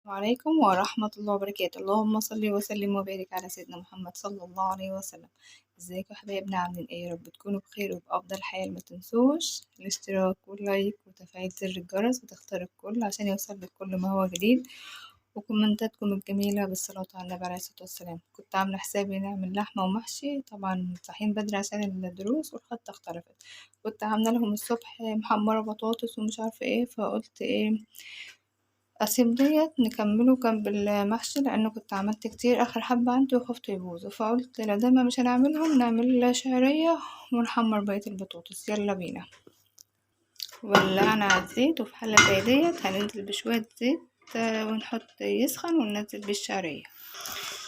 عليكم ورحمة الله وبركاته. اللهم صل وسلم وبارك على سيدنا محمد صلى الله عليه وسلم. ازيكم يا حبايبنا، عاملين ايه؟ يا رب تكونوا بخير وبأفضل حال. ما تنسوش الاشتراك وال like وتفعيل زر الجرس وتختاروا الكل عشان يوصل لكل ما هو جديد، وكومنتاتكم الجميلة بالصلاة على النبي عليه الصلاة والسلام. كنت عاملة حسابي نعمل لحمة ومحشي، طبعا صاحيين بدري عشان الدروس والخطة اختلفت. كنت عاملة لهم الصبح محمرة بطاطس ومش عارفة ايه، فقلت ايه اسيب ديت نكمله جنب المحشي لانه كنت عملت كتير اخر حبة عندي وخفت يبوظوا، فقلت لا دايما مش هنعملهم، نعمل شعرية ونحمر بقية البطاطس. يلا بينا. ولعنا على الزيت، وفي حلة زي ديت هننزل بشوية زيت ونحط يسخن وننزل بالشعرية.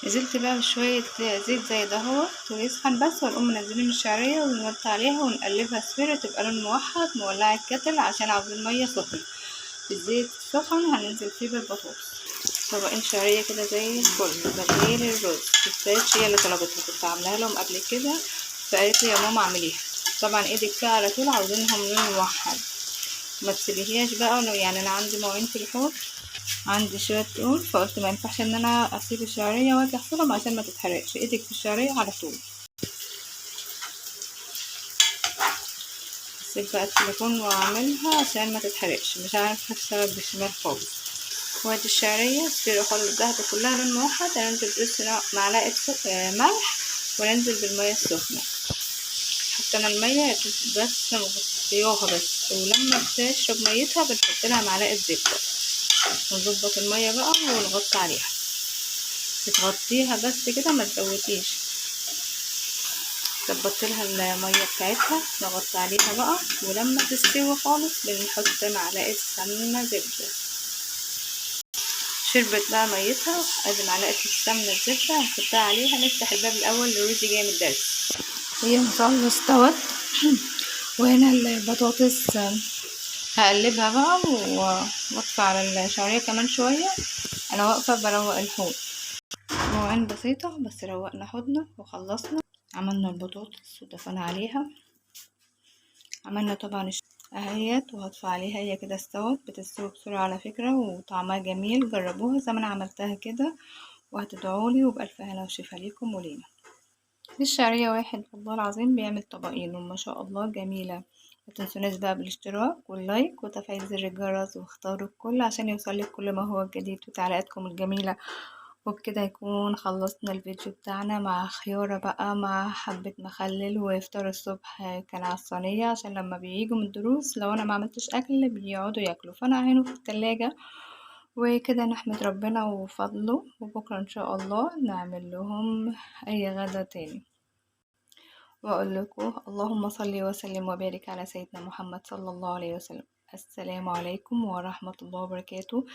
نزلت بقى بشوية زيت زي ده اهوت ويسخن بس، ونقوم منزلين الشعرية ونوطي عليها ونقلبها سفيرة تبقى لون موحد. مولعة الكتل عشان عاوزين مية سخنة، الزيت سخن هننزل فيه بالبطاطس. طبقين شعرية كده زي الفل بديل الرز. الستات هي اللي طلبتها، كنت عاملاها لهم قبل كده فقالت لي يا ماما اعمليها. طبعا ايدك فيها على طول، عاوزينهم لون موحد، ما تسيبيهاش بقى. انا عندي مواعين في الحوض، عندي شوية تقول، فقلت ما ينفعش ان انا اسيب الشعرية واجي اغسلهم عشان ما تتحرقش. ايدك في الشعرية على طول. اسيب بقى التليفون واعملها عشان ما تتحرقش، مش عارفه اشتغل بالشمال خالص. وادي الشعرية تصير خالص ذهب كلها لون موحد. هننزل بس معلقه ملح وننزل بالمية السخنة. حطينا المية بس مغطياها بس، ولما بتشرب ميتها بنحط لها معلقه زبدة ونظبط المية بقى ونغطي عليها. بتغطيها بس كده ما تزوديش. ظبطت لها المية بتاعتها، نغطي عليها بقى، ولما تستوي خالص بنحط معلقه سمنه زبدة. شربت بقى ميتها، ادي معلقه السمنة الزبدة هنحطها عليها. نفتح الباب الاول للرز جاي من الدرس. هي ان شاء الله استوت. وهنا البطاطس هقلبها بقى واطفي على الشعرية كمان شوية. انا واقفة بروق الحوض، مواعين بسيطة بس روقنا حوضنا وخلصنا. عملنا البطاطس وطفينا عليها، عملنا طبعا اهيت وهطفي عليها. هي كده استوت، بتستوي بسرعة على فكرة وطعمها جميل. جربوها زي ما انا عملتها كده وهتدعولي، وبألف هنا وشفا ليكم ولينا. الشعرية واحد والله العظيم بيعمل طبقين وما شاء الله جميلة. ما تنسوناش بقى بالاشتراك وال like وتفعيل زر الجرس واختاروا الكل عشان يوصلك كل ما هو جديد وتعليقاتكم الجميلة. وبكده يكون خلصنا الفيديو بتاعنا مع خيارة بقى مع حبة مخلل، وافطار الصبح كان على الصينية عشان لما بييجوا من الدروس لو انا ما عملتش اكل بيقعدوا ياكلوا، فانا عينه في التلاجة. وكده نحمد ربنا وفضله، وبكرة ان شاء الله نعمل لهم اي غدا تاني. واقول لكم اللهم صل وسلم وبارك على سيدنا محمد صلى الله عليه وسلم. السلام عليكم ورحمة الله وبركاته.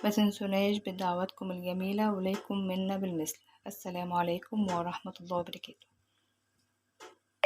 ما تنسوناش بدعواتكم الجميلة، وليكم منا بالمثل. السلام عليكم ورحمة الله وبركاته.